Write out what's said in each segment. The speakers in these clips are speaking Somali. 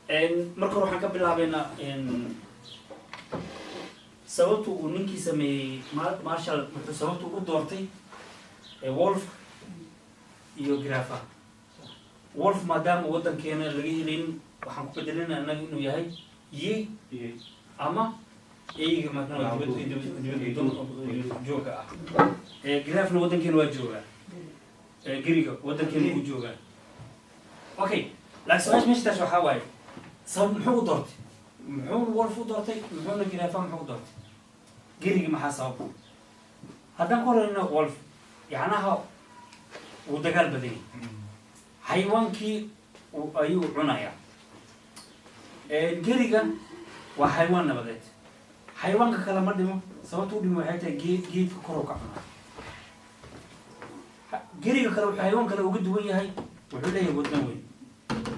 Marka hore waxaan ka bilaabeynaa sababtu uu ninkii sameeyey Marshall, wuxuu sababtu u doortay wolf iyo giraffe. Wolf maadaama waddankeena laga helin, waxaan ku bedelina annaga inuu yahay yey ama eyga maadaama dibad jooga ah. Giraffena waddankeena waa joogaa, geriga waddankeena wuu joogaa. Okay, laakiin su-aasha meesha taas waxaa waaye, sabab muxuu u doortay? Muxuu wolf u doortay? Muxuuna giraffe muxuu u doortay? Geriga maxaa sabab? Haddaan ku horeyno wolf, yacnaha wuu dagaal badan yahay, xayawaankii ayuu cunayaa. Geriga waa xayawaan nabadeed, xayawaanka kale ma dhimo. Sababta u dhimo waxay tahay geedka korow ka cunaa. Geriga kale wuxuu xayawaan kale uga duwan yahay, wuxuu leeyahay wadna weyn.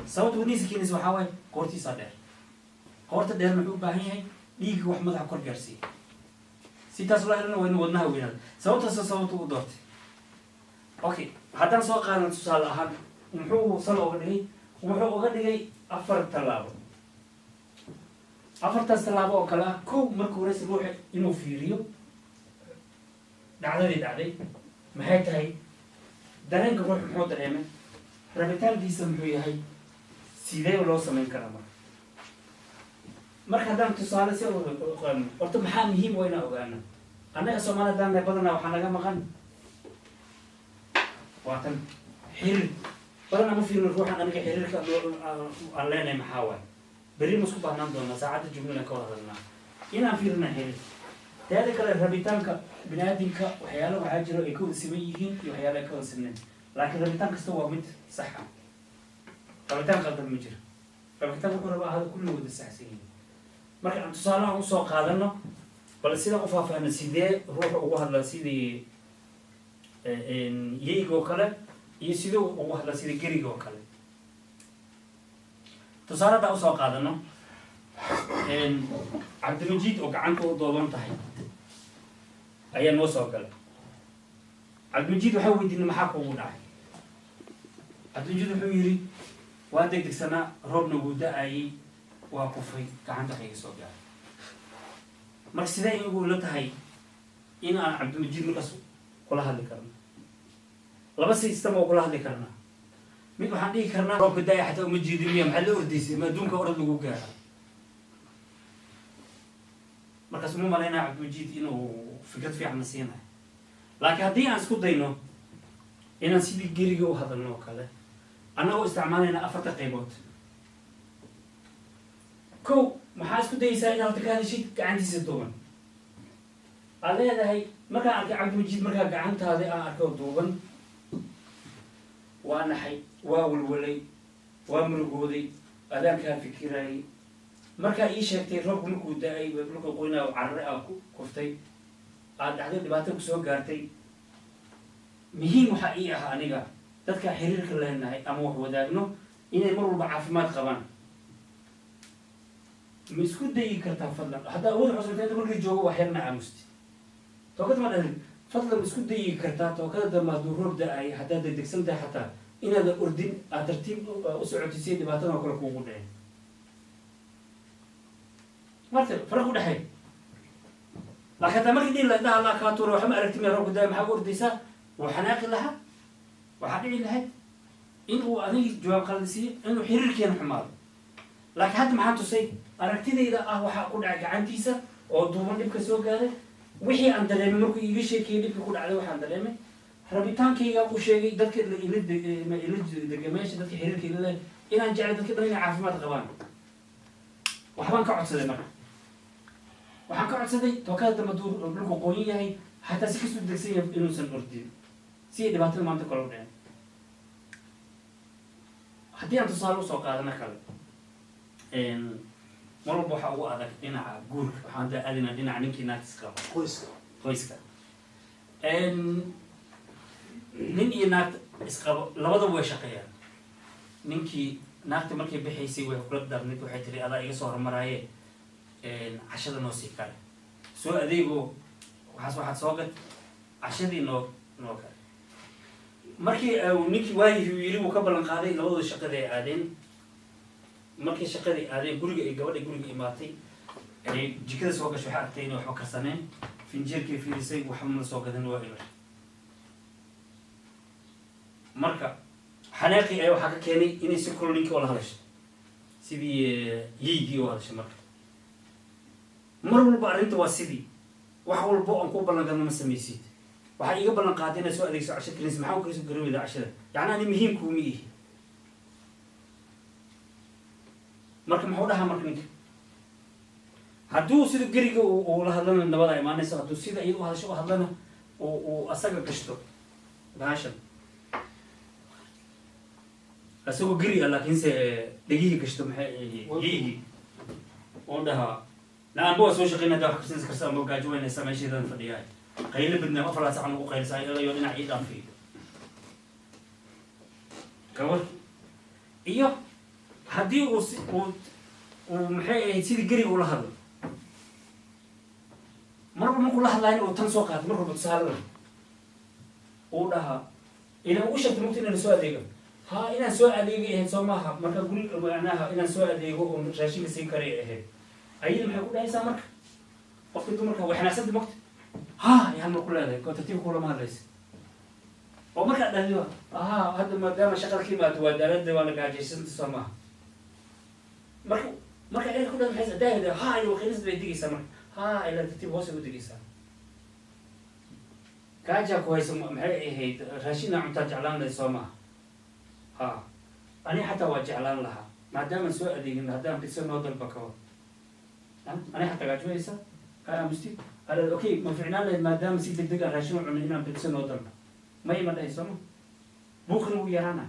Sababta wadnihiisa keenaysa waxaa waaye qoortiisaa dheer. Qoorta dheerna wuxuu u baahan yahay dhiigga wax madaxa kor gaarsiiya. Si taas loo helana waa inuu wadnaha weynaado. Sababtaasa sababta u doortay. Okay, haddaan soo qaadan tusaale ahaan, muxuu sal oga dhigay? Wuxuu uga dhigay afar tallaabo. Afartaas tallaabo oo kale ah: kow, marka horeysa ruuxa inuu fiiriyo dhacdadii dhacday maxay tahay, dareenka ruux muxuu dareemay, rabitaankiisa muxuu yahay, sidee loo samayn karaa. Marka haddaan tusaale si ogaano, horta maxaa muhiim waa inaan ogaano? Annaga Soomaali haddaan nahay, badanaa waxaa naga maqan waa tan xiriir. Badanaa ma fiirino ruuxan aniga xiriirka aan leenahay maxaa waaye. Berri ma isku baahnaan doonaa, saacadda joogna ka wada hadalnaa inaan fiirina xiriir. Teeda kale, rabitaanka biniaadamka waxyaalo waxaa jiro ay ka wada siman yihiin iyo waxyaalo ay ka wada simnayn, laakiin rabitaan kasta waa mid sax ah. Rabitaan qaldan ma jiro. Rabitaan wuxuu raba ahada kulli wada saxsan yihiin. Marka aan tusaalahan usoo qaadano, bal sidaan u faahfaahno, sidee ruuxa ugu hadlaa sidii yeyga oo kale iyo sidee ugu hadlaa sidii geriga oo kale? Tusaale haddaan usoo qaadano, Cabdimajiid oo gacanta u dooban tahay ayaa noo soo galay. Cabdimajiid waxaa weydiinay, "Maxaa kugu dhacay?" Cabdimajiid wuxuu yidhi, "Waa degdegsanaa, roobna wuu da-ayay, waa kufay, gacanta wax iga soo gaaray." Marka sidee iyagu ila tahay in aan Cabdimajiid markaas kula hadli karno? Laba system oo kula hadli karnaa. Mid waxaan dhihi karnaa, "Roobka da-ay xataa uma jeedin miya? Maxaad la ordaysay? Ma adduunka orod lagu gaara?" Markaas uma malaynaya Cabdimajiid inuu fikrad fiican na siinayo. Laakiin haddii aan isku dayno inaan sidii geriga u hadalno oo kale, annagoo isticmaalayna afarta qaybood: kow, maxaa isku dayaysaa inaad horta ka hadashid gacantiisa duuban? Aad leedahay, "Markaan arkay, Cabdimajiid, markaa gacantaadi aan arkay oo duuban, waa naxay, waa walwalay, waa murugooday, adaan kaa fikirayay. Markaa ii sheegtay roobku markuu da-ay, dhulka qoynaa, carare aa ku kuftay, aad dhacday, dhibaato kusoo gaartay. Muhiim waxaa ii ah aniga dadka xiriirka leenahay ama wax wadaagno inay mar walba caafimaad qabaan. Ma isku dayi kartaa fadlan, haddaa awood xusanta inta markii joogo wax yarna aamusti, tookada ma dhalin, fadlan ma isku dayi kartaa tookada dambe hadduu roob da-ay, haddaad degdegsan tahay xataa, inaadan ordin, aad tartiib u socotid, si dhibaatadan oo kale kuugu dhicin?" Marta faraq u dhexeey. Laakiin hataa markii dhihi la indhaha Allah kaa tuura, waxma aragti miya, roobka daaya, maxaa u ordaysaa? Wuu xanaaqi lahaa. Waxaa dhici lahayd in uu adigi jawaab qalad siiyo, inuu xiriirkeena xumaado. Laakiin hadda maxaan tusay? Aragtidayda ah waxaa ku dhacay gacantiisa oo duuban, dhibka soo gaaray, wixii aan dareemay markuu iiga sheekeeyey dhibka ku dhacday, waxaan dareemay, rabitaankayga u sheegay dadka ila dega meesha, dadka xiriirka ila leh, inaan jeclay dadka dhan inay caafimaad qabaan. Waxbaan ka codsaday. Marka waxaan ka codsaday tookada dambe duu dhulku qoyan yahay, xataa si kasuu degsan yahay, inuusan ordin, si ay dhibaatada maanta kale u dhicin. Haddii aan tusaale usoo qaadano kale, mar walba waxaa ugu adag dhinaca guurka. Waxaan hadda aadinaa dhinaca ninkii naagtis qaba. Qoyska. Qoyska. Nin iyo naagta isqabo labadaba way shaqeeyaan. Ninkii naagta markay bixaysay way kula darnid, waxay tiri, "Adaa iga soo hormaraaye, cashada noo sii kale, soo adeego, waxaas waxaad soo gad, cashadii noo kale." Markii uu ninkii waayihii uu yiri, wuu ka ballan qaaday. Labadooda shaqadii ay aadeen. Markii shaqadii aadeen, guriga ay gabadha guriga imaatay, ay jikada soo gashay, waxay aragtay inay waxba karsaneen. Finjeerkii fiirisay, waxba ma soo gadan, waa eber. Marka xanaaqii ayaa waxaa ka keenay inay si kulul ninkii oo la hadashay, sidii yeygii oo hadashay. Marka mar walba arrinta waa sidii: wax walbo aan ku ballan gadno ma samaysid, waxaa iiga ballan qaaday inaad soo adeegso, casho karinaysa, maxaa u karin garan weydaa cashada? Yacni ani muhiim kuuma ihi. Marka muxuu dhahaa marka ninka? Hadduu sida geriga uu la hadlana, nabada imaanayso. Hadduu sida iyada u hadasho u hadlana, uu asaga gashto bahashan, asagoo geri ah, laakiinse dhegihii gashto, maxay yeygii oo dhahaa la-aanba waa soo shaqeyn, hadda wax karsanaysa karsa, ama gaajo weynaysa, meesheedan fadhiyaa, qaylo badnaa, 4 saac nagu qaylisaa, ilayo dhinac ii dhaafiyo gabar. Iyo haddii uu si uu maxay ahayd sidii geriga ula hadlo, marba markuu la hadlaayna uu tan soo qaato, mar walba tusaale uu dhahaa, ila ugu sheegtay mugta inaan soo adeego, ha inaan soo adeegay ahayd, soo maaha? Marka guri macnaha inaan soo adeego oo raashinka siin karay ahayd. Ayada maxay ku dhahaysaa marka? Qofka dumarka way xanaaqsanta mogta, ha yaan ma ku leedahay oo tartiib kulama hadlaysa, oo markaad dhahdo, aha, hadda maadaama shaqada ka imaato, waa daalada, waana gaajaysanta, soo maaha? Marka erka ku dhahdo, maxay daahida ha ila waqiilisad bay digaysaa. Marka ha ila tartiib hoos ay u digaysaa, gaajaa ku hayso, maxay ahayd, raashin aa cuntaa jeclaan lahayd, soo maaha? Ha, ani xataa waa jeclaan lahaa, maadaamaan soo adeegin, haddaan pizza noo dalba kabo, ani xataa gaajo haysa. Ha aamustid ala, okay, ma ficnaan lahayd maadaama si deg deg aan raashin u cunay inaan pizza noo dalba? Ma ima dhahay, sooma? Buuqna wuu yaraana.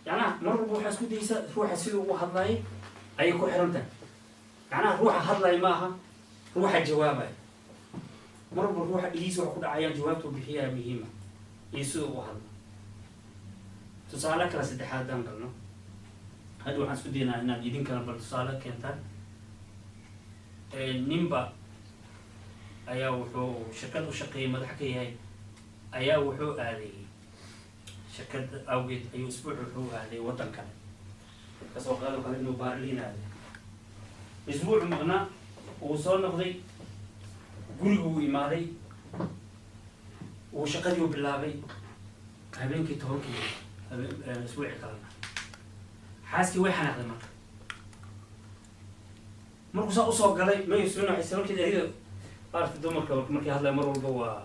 Yacnaha mar walba waxaa isku daysaa ruuxa siduu u hadlaayay ayay ku xiran tahay. Macnaha ruuxa hadlaya ma aha ruuxa jawaabaya. Mar walba ruuxa dhigiisa wax ku dhacayaan, jawaabtuu bixiyaa muhiima iyo siduu u hadlo. Tusaale kale saddexaad haddaan galno, hadda waxaan isku daynaa inaad idinkana bal tusaale keentaan. Ninba ayaa wuxuu shirkad u shaqeeyay, madax ka yahay, ayaa wuxuu aaday shirkad awgeed ayuu isbuuc wuxuu aaday waddan kale, kasoo qaado kale inuu Baarliin aaday. Isbuucu maqnaa, uu soo noqday, gurigu uu imaaday, uu shaqadii u bilaabay. Habeenkii 10-kii habeen isbuuci kalena xaaskii way xanaaqday. Marka markuu saa usoo galay, may soo naxaysa. Markii ayada maaragtay, dumarka markay hadlaya mar walba waa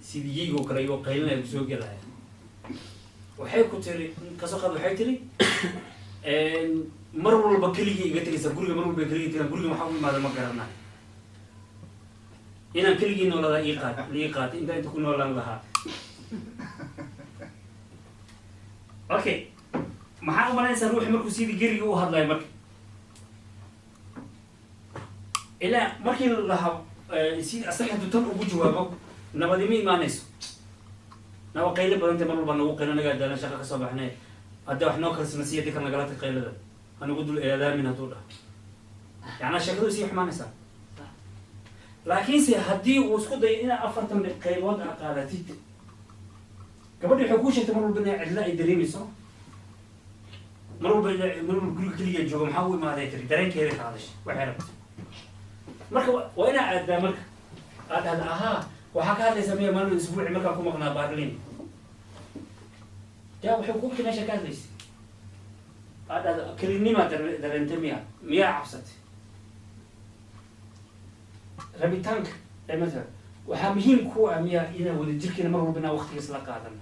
sidii yeygoo kale iyagoo qaylinaya kusoo gelaya. Waxay ku tiri, kasoo qaad, waxay tiri, mar walba keligii iga tegaysa guriga, mar walba keligii tegaan guriga, maxaa u imaada ma garanayo, inaan keligii nooladaa ii qaad ii qaatay intaa inta ku noolaan lahaa. Okay, maxaa umalaynaysaa ruuxi markuu sidii geriga u hadlayo? Marka ilaa markii lahaa si asaga hadduu tan ugu jawaabo, nabadi ma imaanayso. Naba qaylo badantay, mar walba nagu qaylo, nagaa daalan, shaqa kasoo baxnay, hadda wax noo karsana siya, dika nagala tag, qaylada hanagu dul eedaamin hadduu dhaho, yacnaa sheekadu sii xumaanaysaa. Laakiinse haddii uu isku dayo inaad 40 qaybood aa qaadatid, gabadhi waxay kuu sheegtay mar walba inay cidla ay dareemayso, mar walba guriga keligaa jooga, maxaa u imaaday tiri, dareenkeeda ka hadashay, waxay rabtay. Marka waa inaa aaddaa, marka aad dhahda, ahaa, waxaa ka hadlaysaa miya maalin isbuuci markaan ku maqnaa Baarliin? Ya, waxay kuugta meesha ka hadlaysay. Aad dhahda, kelinimaa dareentay miya? Miyaa cabsatay? Rabitaanka ee matala waxaa muhiim ku ah miya inaan wada jirkeena mar walba inaan waqtigiis la qaadano?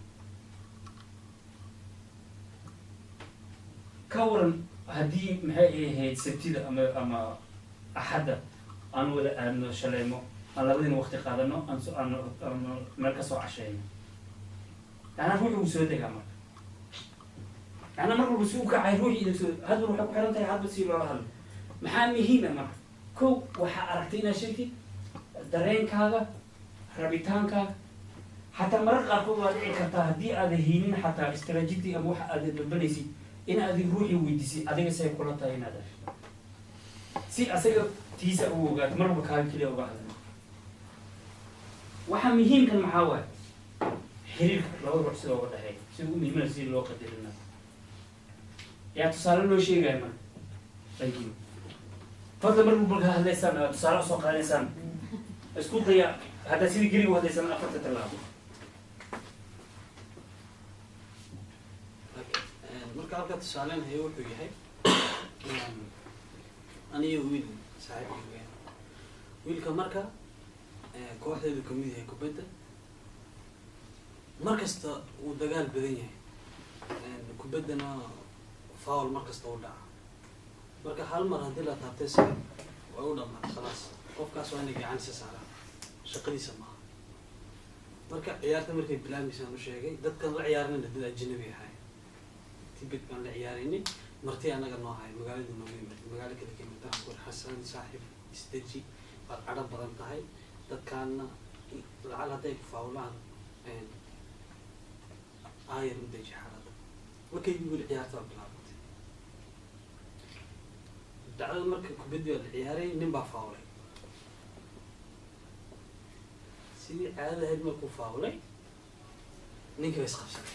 Ka waran haddii, maxay ahayd, Sabtida ama Axadda aan wada aadno shaleemo, aan labadiina waqti qaadano, aan so aan aan meel ka soo casheyno? Macnaa ruuxu wuu soo degaa. Marka macnaa mar walba si u kacay ruuxii soo hadba waxay ku xiran tahay hadba si loola hadlo. Maxaa muhiim ah marka? Kow, waxaa aragtay inaad sheegtid dareenkaaga, rabitaankaaga. Xataa mararka qaarkood waa dhici kartaa haddii aada haynin xataa istaraatiiji ama waxa aada dalbanaysid, in aad ruuxii weydiisay adiga say kula tahay inaad hesho, si asaga tiisa u ogaato, mar walba kaaga keliya uga hadla. Waxaa muhiimkan maxaa waaye? Xiriirka labada ruux sida uga dhexeeya, sida ugu muhiimana, sidii loo qadarina. Yaa tusaale loo sheegaya marka? Thank you. Fadlan, markuu marka hadlaysaan, aad tusaale usoo qaadaysaan, isku daya haddaa sidii geriga u hadlaysaan afarta tallaabo. Marka halka tusaaleenhayo wuxuu yahay aniyo wiil saaxiibkayga. Wiilka marka kooxdeedu kamid yahay kubadda, mar kasta wuu dagaal badan yahay, kubaddana foul mar kasta u dhaca. Marka hal mar haddii la taabtay si way u dhamaatay, khalaas. Qofkaas waa inay gacan isa saaraan, shaqadiisa maaha. Marka ciyaarta markay bilaabmaysaan u sheegay dadkan la ciyaarinayna dad ajnabi ahay, Tibet baan la ciyaaraynay, marti anaga noo ahay, magaalada noogu yimid, magaalo kale ka yimid. Waxaan ku iri, "Xasan saaxiib, isdeji, waad cadho badan tahay. Dadkaana lacal hadday ku fawlaan, aayar u deji xaaladda." Markay weli ciyaarta waa bilaabatay dhacdada. Marka kubaddii waa la ciyaaray, nin baa faawlay sidii caadada ahayd. Markuu faawlay, ninkii ba isqabsaday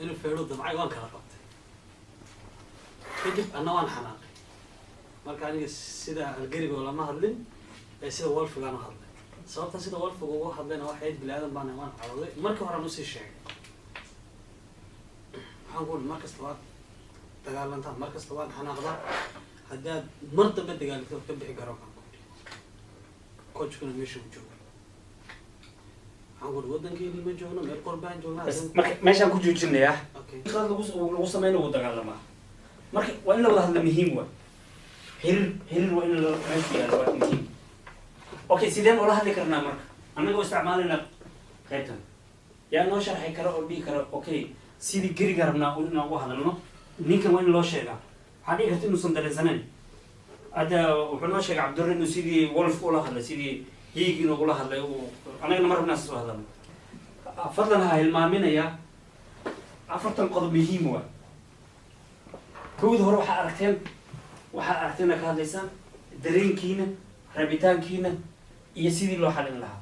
inuu feedho damcay, waan kala qabtay. Kadib anna waan xanaaqay. Marka aniga sida algeriga lama hadlin ee sida wolfigaan u hadlay. Sababta sida wolfiga ugu hadlayna waxay ahayd bini aadan baan, waan cadooday. Markii horaan usii sheegay, waxaan ku uri, "Mar kasta waad dagaalantaa, mar kasta waad xanaaqdaa. Haddaad mar dambe dagaalantid, waad ka bixi garoonkaan," ku uri. Coachkuna meesha uu joogo, waxaan ku uri, "Waddankeeni ma joogno, meel qorbaan joognaa." Bas, marka meeshaan ku joojinayaa. Okay. Qalad lagu sameyna, wuu dagaalamaa. Marka waa in la wada hadla, muhiim waa xiriir waa in la meeshu yaalo, waa muhiim. Okay, sideen ula hadli karnaa marka annagoo isticmaalayna qaybtan? Yaa noo sharxi kara oo dhihi kara, okay, sidii geriga rabnaa inaan uga hadalno ninkan? Waa in loo sheegaa. Waxaa dhici karta inuusan dareensaneyn. Hadda wuxuu noo sheegay Cabdurre inuu sidii wolf ula hadlay, sidii yeygi inuu ula hadlay. Annagana ma rabnaa saas u hadalno. Fadlan ha hilmaaminaya afartan qodob, muhiim waa. Kowda hore waxaa aragteena ka hadlaysaan dareenkiina, rabitaankiina iyo sidii loo xalin lahaa.